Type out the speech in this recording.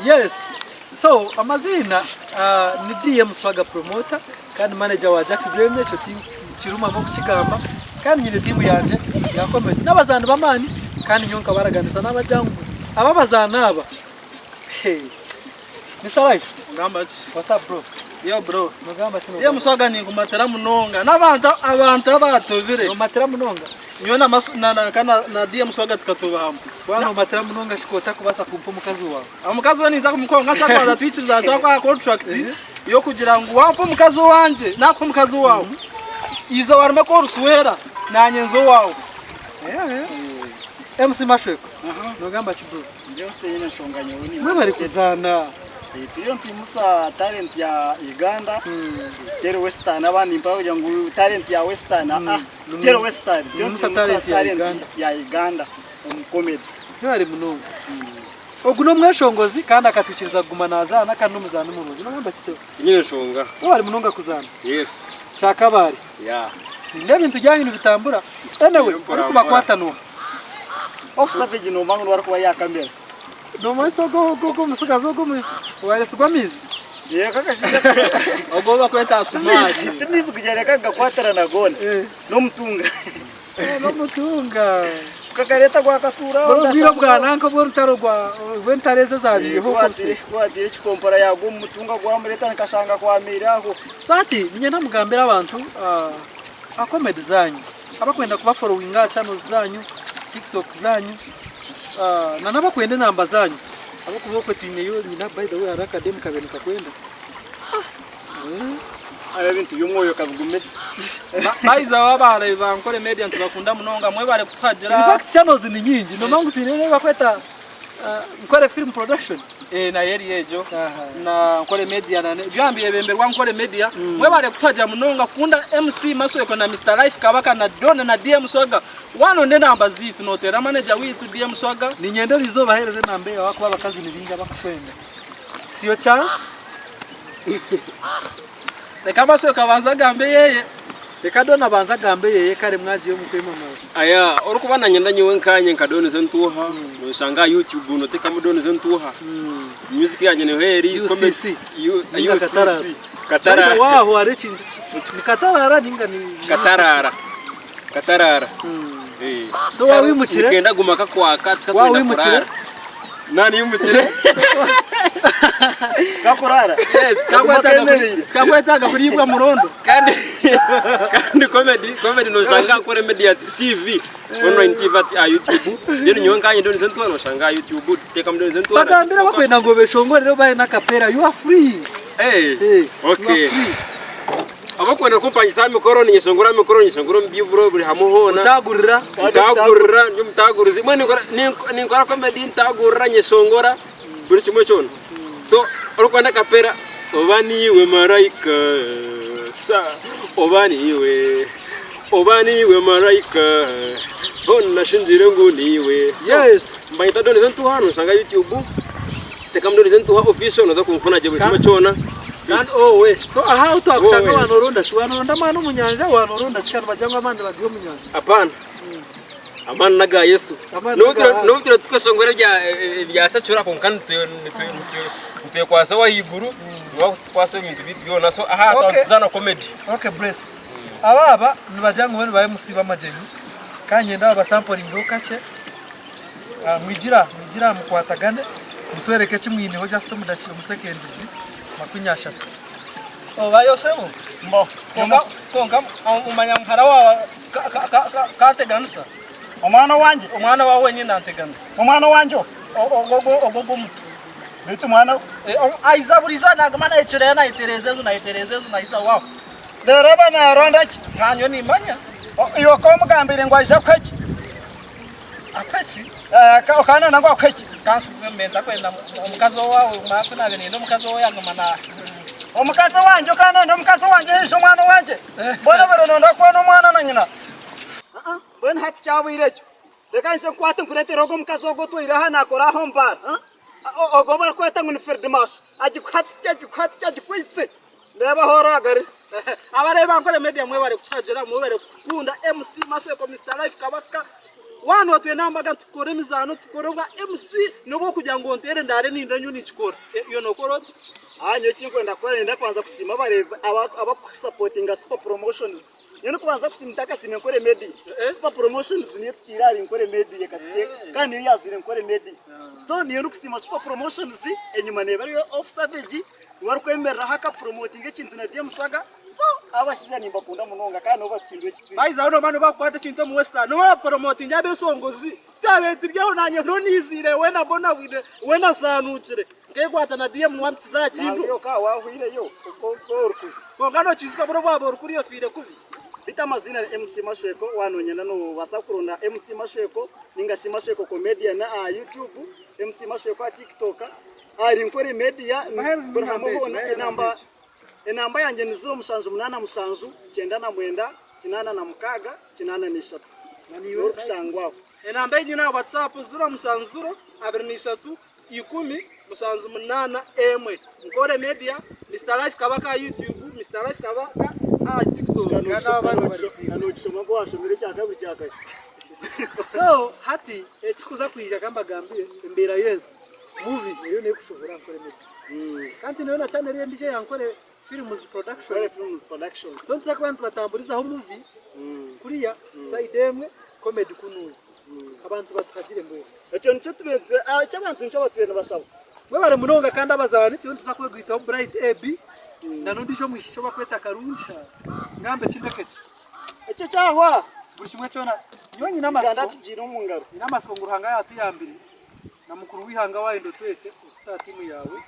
Yes so amaziina ni DM Swaga promoter kandi manager wa Jack Byombi ekyo tinkirumamu okukigamba kandi nyine tiimu yangye ya comedy n'abazaani b'amaani kandi nyowe nkabaraganisa nabagira ngu aba abazaani aba hey Mister Life Ogamba ki? What's up bro? Yo bro. Nogamba ki? DM Swaga ninkumatira munonga n'abantu abantu abatubire. Nomatira munonga? Nyowe na Masu na na na, na DM Swaga tukatuba hamwe. Waaba nomatira munonga shi kotakubaasa kumpa omukazi waawe? Omukazi we ninza kumukonga nsa kubanza twikiriza twakora contract y'okugira ngu wampa omukazi owangye nakuha omukazi owaawe. Izooba rimwe ku oriswera nanye nze owaawe. MC Mashweko nogamba ki bro? Nyowe tihaine nshonga nyowe ni Mwebare kuzaana. Turiyo nitwimusa talent ya Uganda teri western abandi nibagira ngu talent ya western ah teri western turiyo Nimwimusa nitwimusa talent ya talent Uganda. ya Uganda omu comedy. Mwebare munonga. Ogu n'omweshongozi kandi akatwikiriza kuguma nazaana kandi n'omuzaani murungi. Nogamba ki sebo? Tinyine nshonga. Webare munonga kuzaana. Yes. Kyakabaare. Yeah. Nindeeba ebintu byanyu nibitambura. Anyway, Mpora orikubakwata n'oha? Off Savage nomanya ngu arikuba ari aha kamera. Nomanyisa ogwo ogwo ogwo omutsigazi ogwo owaayetsigwa amaizi? Yego akashaija Ogwo ou barikweta Asumaani. Ti maizi kugira reka gakwatirana goona. N'omutunga. N'omutunga. Kakareeta gwakatuura aho. Obwire obwa nanka obw'orutaro rwa rw'entare ezo ezabaireho okwo buseri. Ku wateire ekikompora yaagwa omu mutunga gwamureeta nkashanga kwameire aho. So hati niinyenda mugambire abantu aha comedy zaanyu. Abakwenda kuba followinga aha channels zanyu, tiktok zanyu na n'abakwenda enamba zanyu ahabw'okuba okwe twineyo nyina by the way hariho akademu kabaire nikakwenda. Hariho ebintu by'omwoyo kabigume. Bayiza abareebi ba Nkore Media nitubakunda munonga mwebare kutuhagira. In fact channels ni nyingi nomanya ngu twineyo eyi bakweta Nkore Film Production. Eh nayo eriyo egyo na Nkore Media na byona nibyebemberwa Nkore Media. Mwebare kutuhagira munonga kukunda MC Masweko na Mister Life Kabaka na Don na DM Swaga. Wanonda enamba zaitu noteera manager waitu DM Swaga. Niinyenda eriizooba obaheereze enamba eyo ahakuba abakazi ni baingi abakukwenda. Siyo chance. Reka Masweko abanze agambe eyeye. Reka Don abanze agambe eyeye kare mwagiye omu kwemamaza. Aya orikuba nanyenda nyowe nkanye nka Don Zentuuha noshanga aha YouTube notekamu Don Zentuuha music yangye niho eri UCC. Ninga Katarara. UCC Katarara By the way aho hariho ekintu ni Katarara ninga ni Katarara Katarara So wawimukire Nikenda guma kakwaka tikakwenda Wawimukire? kurara Nanimukire Kakurara. Yes Tikakwetaaga kuriibwa murondo. Kandi kandi comedy comedy noshanga Nkore Media TV online TV ati aha YouTube then nyowe nkanye Don Zentuha noshanga aha YouTube tekamu Don Zentuha Bagambire abakwenda ngu obeshongorere obahe n'akapeera you are free. Hey, Hey, you okay. are free. Abakwenda kumpangisa aha mikoro ninyeshongora aha mikoro ninyeshongora omu bivuro buri hamwe hoona. Otagurira. Ntagurira ndi omutagurizi mbwenu ninkora nink- ninkora comedy ntagurira nyeshongora buri kimwe kyona. So orikwenda akapera oba niiwe maraika sa oba niiwe oba niiwe maraika hoona shi ngire ngu niiwe. So Yes. mbanyeta Don Zentuha noshanga YouTube tekamu Don Zentuha official noza kunfuna gye buri kimwe kyona. Kandi owe. So aha ahu twakushanga Wowe. wanoronda ki? Wanoronda amaani omu nyanja, wanoronda ki? Kandi bagira ngu amaani nibagiiha omu nyanja. Apana. Amaani n'aga Yesu. Amaani N'obu n'aga tura- n'obu tura tukweshongora ebya ebya secular kwonka nitwe- nitwe- nitwe- nitwekwasa ow'ahaiguru niwe akutukwasa ebintu byaitu byona so aha Okay. tuzaana comedy. Okay bless. Aba aba nibagira ngu bo ni ba MC b'amagyenyi kandi niinyenda babasamporingeho kakye. Ah, mwigire aha, mwigire aha mukwatagane mutwereke eki mwineho just omu daki omu seconds makunyashatu. Obayo sebo. Mbo. Kwonka kwonka omanya muhara waawe ka- ka- ka- ka- kanteganisa. Omwana owangye. Omwana waawe wenyini anteganisa. Omwana owangye ogwo. Ogwo ogwo ogwo ogw'omuto. Beitu mwana we. Eh, aiza buriizooba naaguma nayecureera nayetereeza enju nayetereeza enju naiza waawe. Reero aba naaronda ki? Nanye nimmanya. Iwe okaba omugambiire ngu aije akuhe ki? Akuhe ki? Okaba nooyenda ngu akuhe ki? Ntakwenda omukazi owaawe ku naabaire niinyenda omukazi owaawe yaguma na. Omukazi owangye okaba nooyenda omukazi owangye yaija omwana owangye? Mbwenu obaire nooyenda kubona omwana na nyina? Mbwenu hati kyabwire ekyo. Reka nyije nkukwate nkureetere ogwo omukazi ogwo otwaire aha naakora aha omu baara. Ogwo ou barikweta ngu ni Field Marshal. Agikuhatikye agikuhatikye agikwaitse. Reeba ahu oraagare. Abareebi ba Nkore Media mwebare kutuhagira, mwebare kutukunda. MC Masweko, Mister Life Kabaka. Waaba nootwenda aha mbaga tukore emizaano tukore obwa MC n'obu orikugira ngu onteere ndaare nindira nyowe ninkikora. Iwe nookora ota? Nyowe eki ndikwenda kukora niinyenda kubanza kusiima abareebi abakusapotinga Super Promotions. Nyowe ndikubanza kusiima ntakasiimire Nkore Media. Super Promotions niyo etutaire ahari Nkore Media ekatuteeka kandi niyo yaazaire Nkore Media. So niinyenda kusiima Super Promotions enyima neeba eriyo Off Savage niwe arikwemereraho akapromotinga ekintu na DM Swaga. So abashaija nimbakunda munonga kandi nibo batuhindura eki turi. Baizaho nooba nibakukwata ekintu omu western nooba bapromotinga abeshongozi kyabaire kiryaho nanye noniziire weena mbonabwine weena nsanuukire nkekwata na DM wampikiza aha kintu. Nangwa okaba wahwireyo orikubi. Kwonka nokiijuka buri obu waba orikuriya ofiire kubi. Beitu amaziina ni MC Mashweko waaba nonyenda nobaasa kuronda MC Mashweko ninga shi Mashweko Comedian aha YouTube, MC Mashweko aha TikTok, ahari Nkore Media buri hamwe hoona enamba Enamba yangye ni 0787 99 86 83. Niiwe orikushangwa aho. Enamba ei nyine aha WhatsApp 070 23 10 78 1. Nkore Media, Mister Life Kabaka aha YouTube, Mister Life Kabaka aha TikTok. Ka nookishoma nka owaashomire ekyakabiri kya kare. So hati ekikuza kwija kambagambire embeera y'ensi movie eriyo nekushohora Nkore Media. Kandi nyowe na channel endijo eya Nkore Films Production. Nkore Films Production. So nituza kuba nitubatamburizaho movie kuriya side emwe comedy kunuya. Abantu batuhagire mbwenu. Ekyo nikyo tube ekyo abantu nikyo batwire nibashaba. Mwebare munonga kandi abazaani turiyo nituza kwegwitaho Bright AB na n'ondijo omwishiki ou bakweta Karungi. Ngambe ki ndeke ki? Ekyo kyahwa. Buri kimwe kyona. Nyowe nyine Uganda amatsiko. tugiine omu ngaro. Nyine amatsiko ngu Ruhanga yatuyambire. Na mukuru w'eihanga waayenda otwete otute aha tiimu yaawe.